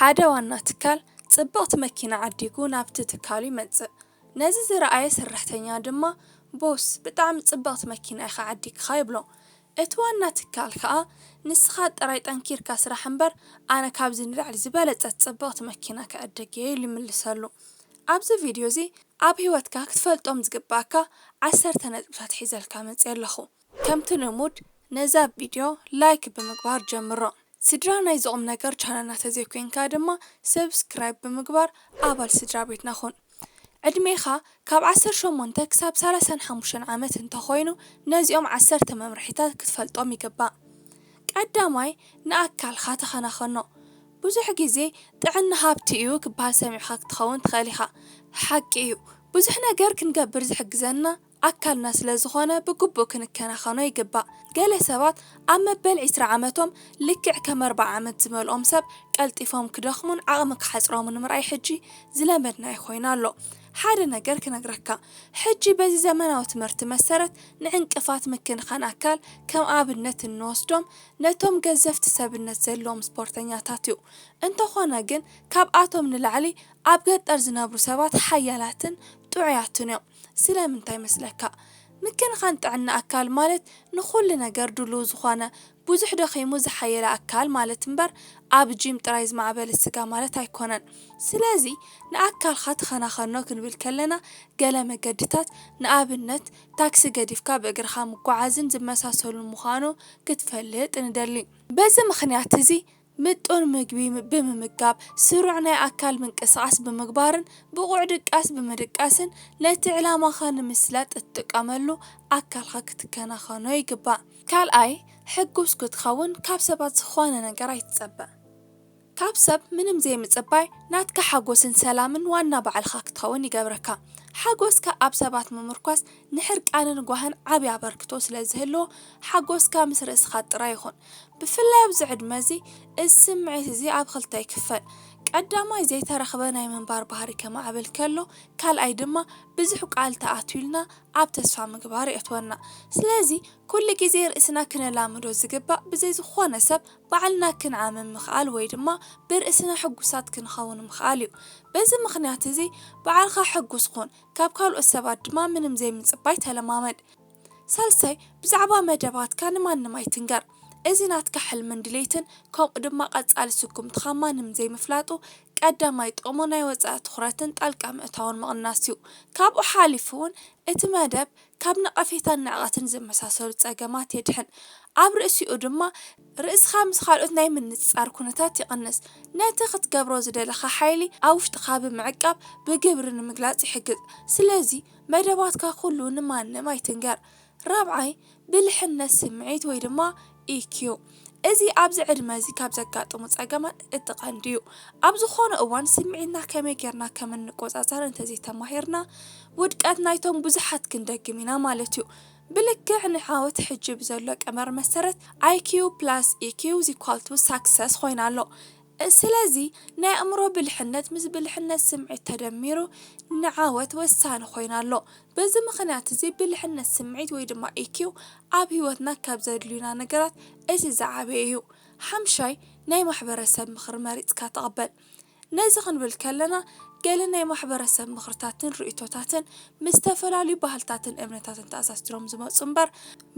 ሓደ ዋና ትካል ጽብቕቲ መኪና ዓዲጉ ናብቲ ትካሉ ይመጽእ። ነዚ ዝረኣየ ሰራሕተኛ ድማ፣ "ቦስ፣ ብጣዕሚ ጽብቕቲ መኪና ኢኻ ዓዲግኻ" ይብሎ። እቲ ዋና ትካል ከኣ፣ "ንስኻ ጥራይ ጠንኪርካ ስራሕ እምበር፣ ኣነ ካብዚ ንላዕሊ ዝበለጸት ጽብቕቲ መኪና ክዕድግ እየ" ኢሉ ይምልሰሉ። ኣብዚ ቪድዮ እዚ ኣብ ህይወትካ ክትፈልጦም ዝግባኣካ ዓሰርተ ነጥብታት ሒዘልካ መጽየ ኣለኹ። ከምቲ ልሙድ ነዛ ቪድዮ ላይክ ብምግባር ጀምሮ። ስድራ ናይዚ ቁም ነገር ቻነልና ተዘይኮይንካ ድማ ሰብስክራይብ ብምግባር ኣባል ስድራ ቤትና ኩን። ዕድሜኻ ካብ ዓሰርተ ሸሞንተ ክሳብ ሰላሳን ሓሙሽተን ዓመት እንተኾይኑ ነዚኦም ዓሰርተ መምርሒታት ክትፈልጦም ይግባእ። ቀዳማይ ንኣካልካ ተኸናኸኖ። ብዙሕ ግዜ ጥዕና ሃብቲ እዩ ክበሃል ሰሚዕካ ክትኸውን ትኽእል ኢኻ። ሓቂ እዩ። ብዙሕ ነገር ክንገብር ዝሕግዘና ኣካልና ስለ ዝኾነ ብግቡእ ክንከናኸኖ ይግባእ። ገለ ሰባት ኣብ መበል ዕስራ ዓመቶም ልክዕ ከም ኣርብዓ ዓመት ዝመልኦም ሰብ ቀልጢፎም ክደኽሙን ዓቕሚ ክሓጽሮምን ምርኣይ ሕጂ ዝለመድናዮ ኮይኑ ኣሎ። ሓደ ነገር ክነግረካ፣ ሕጂ በዚ ዘመናዊ ትምህርቲ መሰረት ንዕንቅፋት ምክንኻን ኣካል ከም ኣብነት እንወስዶም ነቶም ገዘፍቲ ሰብነት ዘለዎም ስፖርተኛታት እዩ። እንተኾነ ግን ካብኣቶም ንላዕሊ ኣብ ገጠር ዝነብሩ ሰባት ሓያላትን ጥዑያትን እዮም። ስለምንታይ መስለካ? ምክንኻን ጥዕና ኣካል ማለት ንኹሉ ነገር ድሉው ዝኾነ፣ ብዙሕ ደኺሙ ዝሓየለ ኣካል ማለት እምበር ኣብ ጂም ጥራይ ዝማዕበለ ስጋ ማለት ኣይኮነን። ስለዚ ንኣካልካ ተኸናኸኖ ክንብል ከለና ገለ መገድታት፣ ንኣብነት ታክሲ ገዲፍካ ብእግርኻ ምጓዓዝን ዝመሳሰሉን ምዃኑ ክትፈልጥ ንደሊ። በዚ ምኽንያት እዚ ምጡን ምግቢ ብምምጋብ፣ ስሩዕ ናይ ኣካል ምንቅስቓስ ብምግባርን ብቑዕ ድቃስ ብምድቃስን ነቲ ዕላማኻ ንምስላጥ እትጥቀመሉ ኣካልካ ክትከናኸኖ ይግባእ። ካልኣይ፣ ሕጉስ ክትኸውን ካብ ሰባት ዝኾነ ነገር ኣይትጸበ። ካብ ሰብ ምንም ዘይምጽባይ ናትካ ሓጎስን ሰላምን ዋና ባዕልኻ ክትኸውን ይገብረካ። ሓጎስካ ኣብ ሰባት ምምርኳስ ንሕርቃንን ጓህን ዓቢ ኣበርክቶ ስለ ዝህልዎ፣ ሓጎስካ ምስ ርእስኻ ጥራይ ይኹን። ብፍላይ ኣብዚ ዕድመ እዚ፣ እዚ ስምዒት እዚ ኣብ ክልተ ይክፈል። ቀዳማይ፣ ዘይተረኽበ ናይ ምንባር ባህሪ ከማዕብል ከሎ፣ ካልኣይ ድማ ብዙሕ ቃል ተኣትዩልና ኣብ ተስፋ ምግባር የእትወና። ስለዚ፣ ኩሉ ግዜ ርእስና ክነላምዶ ዝግባእ፣ ብዘይ ዝኾነ ሰብ ባዕልና ክንዓምም ምኽኣል ወይ ድማ ብርእስና ሕጉሳት ክንኸውን ምኽኣል እዩ። በዚ ምኽንያት እዚ፣ ባዕልኻ ሕጉስ ኩን፣ ካብ ካልኦት ሰባት ድማ ምንም ዘይምጽባይ ተለማመድ። ሳልሳይ፣ ብዛዕባ መደባትካ ንማንም ኣይትንገር። እዚ ናትካ ሕልምን ድሌትን፣ ከምኡ ድማ ቀጻሊ ስጉምትኻ ማንም ዘይምፍላጡ፣ ቀዳማይ ጥቕሙ ናይ ወጻኢ ትኹረትን ጣልቃ ምእታውን ምቕናስ እዩ። ካብኡ ሓሊፉ እውን፣ እቲ መደብ ካብ ነቐፌታን ንዕቐትን ዝመሳሰሉ ጸገማት የድሕን። ኣብ ርእሲኡ ድማ፣ ርእስኻ ምስ ካልኦት ናይ ምንጽጻር ኩነታት ይቕንስ። ነቲ ክትገብሮ ዝደለኻ ሓይሊ ኣብ ውሽጥኻ ብምዕቃብ ብግብሪ ንምግላጽ ይሕግዝ። ስለዚ፣ መደባትካ ኩሉ ንማንም ኣይትንገር። ራብዓይ፣ ብልሕነት ስምዒት ወይ ድማ ኢ ኪው። እዚ ኣብዚ ዕድመ እዚ ካብ ዘጋጥሙ ጸገማት እቲ ቀንዲ እዩ። ኣብ ዝኾነ እዋን ስምዒትና ከመይ ጌርና ከም እንቆጻጸር እንተዘይተማሂርና፣ ውድቀት ናይቶም ብዙሓት ክንደግም ኢና ማለት እዩ። ብልክዕ ንዓወት ሕጂ ብዘሎ ቀመር መሰረት፣ ኣይ ኪው ፕላስ ኢ ኪው is equal to success ኮይና ኣሎ። ስለዚ ናይ ኣእምሮ ብልሕነት ምስ ብልሕነት ስምዒት ተደሚሩ ንዓወት ወሳኒ ኮይኑ ኣሎ። በዚ ምኽንያት እዚ ብልሕነት ስምዒት ወይ ድማ ኢ ኪው ኣብ ህይወትና ካብ ዘድልዩና ነገራት እቲ ዝዓበየ እዩ። ሓምሻይ፣ ናይ ማሕበረሰብ ምኽሪ መሪጽካ ተቐበል። ነዚ ክንብል ከለና፣ ገለ ናይ ማሕበረሰብ ምኽርታትን ርእይቶታትን ምስ ዝተፈላለዩ ባህልታትን እምነታትን ተኣሳሲሮም ዝመጹ እምበር፣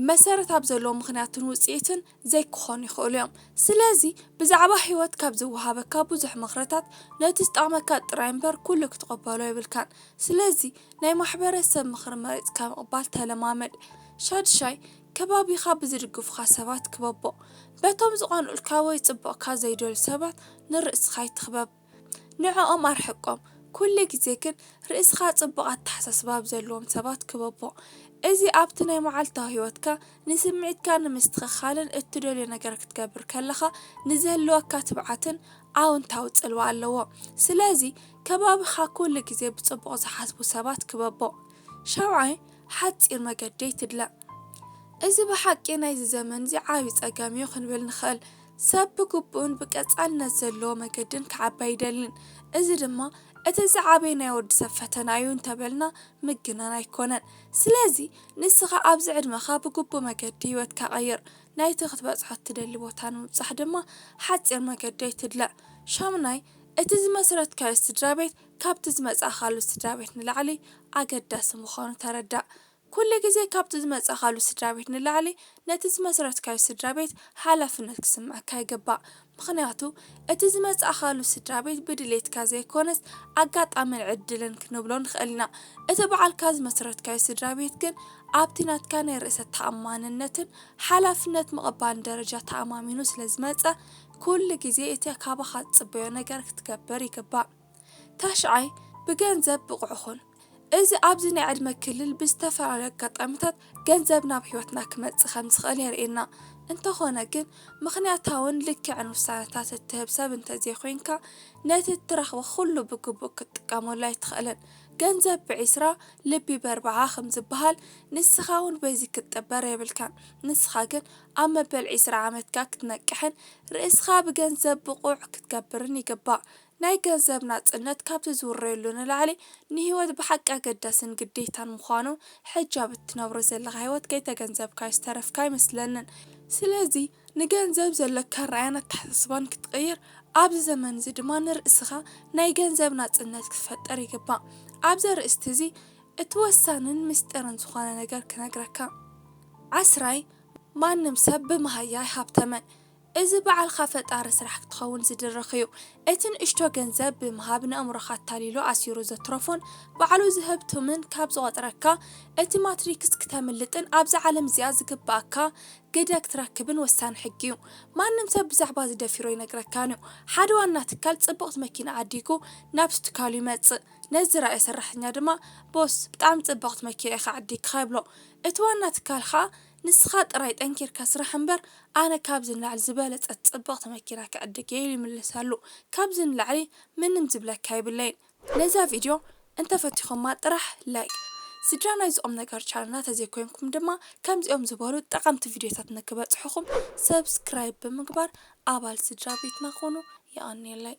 መሰረት ኣብ ዘለዎ ምኽንያትን ውጽኢትን ዘይክኾኑ ይኽእሉ እዮም። ስለዚ፣ ብዛዕባ ህይወት ካብ ዝወሃበካ ብዙሕ ምኽርታት፣ ነቲ ዝጠቕመካ ጥራይ እምበር ኩሉ ክትቕበሎ የብልካን። ስለዚ፣ ናይ ማሕበረሰብ ምኽሪ መሪጽካ ምቕባል ተለማመድ። ሻድሻይ፣ ከባቢኻ ብዝድግፉኻ ሰባት ክበቦ። በቶም ዝቐንኡልካ ወይ ጽቡቕካ ዘይደልዩ ሰባት ንርእስኻ ኣይትኽበብ። ንዕኦም ኣርሕቆም። ኩሉ ግዜ ግን ርእስኻ ጽቡቕ ኣተሓሳስባ ኣብ ዘለዎም ሰባት ክበቦ። እዚ ኣብቲ ናይ መዓልታዊ ህይወትካ ንስምዒትካ ንምስትኽኻልን እትደልዮ ነገር ክትገብር ከለኻ ንዝህልወካ ትብዓትን ኣውንታዊ ጽልዋ ኣለዎ። ስለዚ ከባቢኻ ኩሉ ግዜ ብጽቡቕ ዝሓስቡ ሰባት ክበቦ። ሻውዓይ፣ ሓጺር መገዲ ኣይትድለ። እዚ ብሓቂ ናይዚ ዘመን እዚ ዓቢ ጸገም እዩ ክንብል ንኽእል። ሰብ ብግቡእን ብቀጻልነት ዘለዎ መገድን ክዓቢ ኣይደልን። እዚ ድማ እቲ ዝዓበየ ናይ ወዲ ሰብ ፈተና እዩ እንተበልና ምግናን ኣይኮነን። ስለዚ ንስኻ ኣብዚ ዕድመኻ ብግቡእ መገዲ ህይወትካ ቀይር። ናይቲ ክትበጽሖ እትደሊ ቦታ ንምብጻሕ ድማ ሓጺር መገዲ ኣይትድለ። ሻምናይ፣ እቲ ዝመስረትካዮ ስድራ ቤት ካብቲ ዝመጻእካሉ ስድራ ቤት ንላዕሊ ኣገዳሲ ምዃኑ ተረዳእ። ኩሉ ግዜ ካብቲ ዝመጻእካሉ ስድራ ቤት ንላዕሊ ነቲ ዝመስረትካዮ ስድራ ቤት ሓላፍነት ክስምዐካ ይግባእ። ምኽንያቱ እቲ ዝመጻእካሉ ስድራ ቤት ብድሌትካ ዘይኮነስ ኣጋጣምን ዕድልን ክንብሎ ንኽእል ኢና። እቲ በዓልካ ዝመስረትካዮ ስድራ ቤት ግን ኣብቲ ናትካ ናይ ርእሰ ተኣማንነትን ሓላፍነት ምቕባልን ደረጃ ተኣማሚኑ ስለ ዝመጸ፣ ኩሉ ግዜ እቲ ካባኻ ዝጽበዮ ነገር ክትገብር ይግባእ። ታሽዓይ፣ ብገንዘብ ብቑዕ ኹን። እዚ ኣብዚ ናይ ዕድመ ክልል ብዝተፈላለዩ ኣጋጣሚታት ገንዘብ ናብ ህይወትና ክመጽእ ከም ዝኽእል የርእየና። እንተኾነ ግን፣ ምኽንያታውን ልክዕን ውሳነታት እትህብ ሰብ እንተዘይኮይንካ፣ ነቲ እትረኽቦ ኩሉ ብግቡእ ክትጥቀመሉ ኣይትኽእልን። ገንዘብ ብዒስራ፣ ልቢ በርብዓ ከም ዝበሃል፣ ንስኻ እውን በዚ ክትጥበር የብልካን። ንስኻ ግን ኣብ መበል ዒስራ ዓመትካ ክትነቅሕን ርእስኻ ብገንዘብ ብቑዕ ክትገብርን ይግባእ። ናይ ገንዘብ ናጽነት ካብቲ ዝውረየሉ ንላዕሊ ንህይወት ብሓቂ ኣገዳስን ግዴታን ምዃኑ፣ ሕጂ ኣብ እትነብሮ ዘለኻ ህይወት ከይተገንዘብካዮ ዝተረፍካ ኣይመስለንን። ስለዚ ንገንዘብ ዘለካ ኣረኣእያን ኣተሓሳስባን ክትቕይር፣ ኣብዚ ዘመን እዚ ድማ ንርእስኻ ናይ ገንዘብ ናጽነት ክትፈጥር ይግባእ። ኣብዚ ኣርእስቲ እዚ እቲ ወሳንን ምስጢርን ዝኾነ ነገር ክነግረካ። ዓስራይ፣ ማንም ሰብ ብመሃያ ኣይሃብተመን። እዚ በዓልኻ ፈጣሪ ስራሕ ክትኸውን ዝድርኽ እዩ። እቲ ንእሽቶ ገንዘብ ብምሃብ ንኣእምሮኻ ኣታሊሉ ኣሲሩ ዘትረፎን ባዕሉ ዝህብትምን ካብ ዝቖጽረካ፣ እቲ ማትሪክስ ክተምልጥን ኣብዛ ዓለም እዚኣ ዝግብኣካ ግደ ክትረክብን ወሳኒ ሕጊ እዩ። ማንም ሰብ ብዛዕባ እዚ ደፊሩ ኣይነግረካን እዩ። ሓደ ዋና ትካል ጽብቕቲ መኪና ዓዲጉ ናብቲ ትካሉ ይመጽእ። ነዚ ዝረኣየ ሰራሕተኛ ድማ፣ "ቦስ፣ ብጣዕሚ ጽብቕቲ መኪና ኢኻ ዓዲግካ" ይብሎ። እቲ ዋና ትካል ኸኣ፣ "ንስኻ ጥራይ ጠንኪርካ ስራሕ እምበር፣ ኣነ ካብዚ ንላዕሊ ዝበለጸት ጽብቕቲ መኪና ክዕድግ እየ" ኢሉ ይምልሰሉ። ካብዚ ንላዕሊ ምንም ዝብለካ የብለይን። ነዛ ቪድዮ እንተፈቲኹማ ጥራሕ ላይክ፣ ስድራ ናይዚ ቁም ነገር ቻነልና ተዘይኮይንኩም ድማ፣ ከምዚኦም ዝበሉ ጠቐምቲ ቪድዮታት ንክበጽሑኹም ሰብስክራይብ ብምግባር ኣባል ስድራ ቤትና ኹኑ። የቐንየለይ።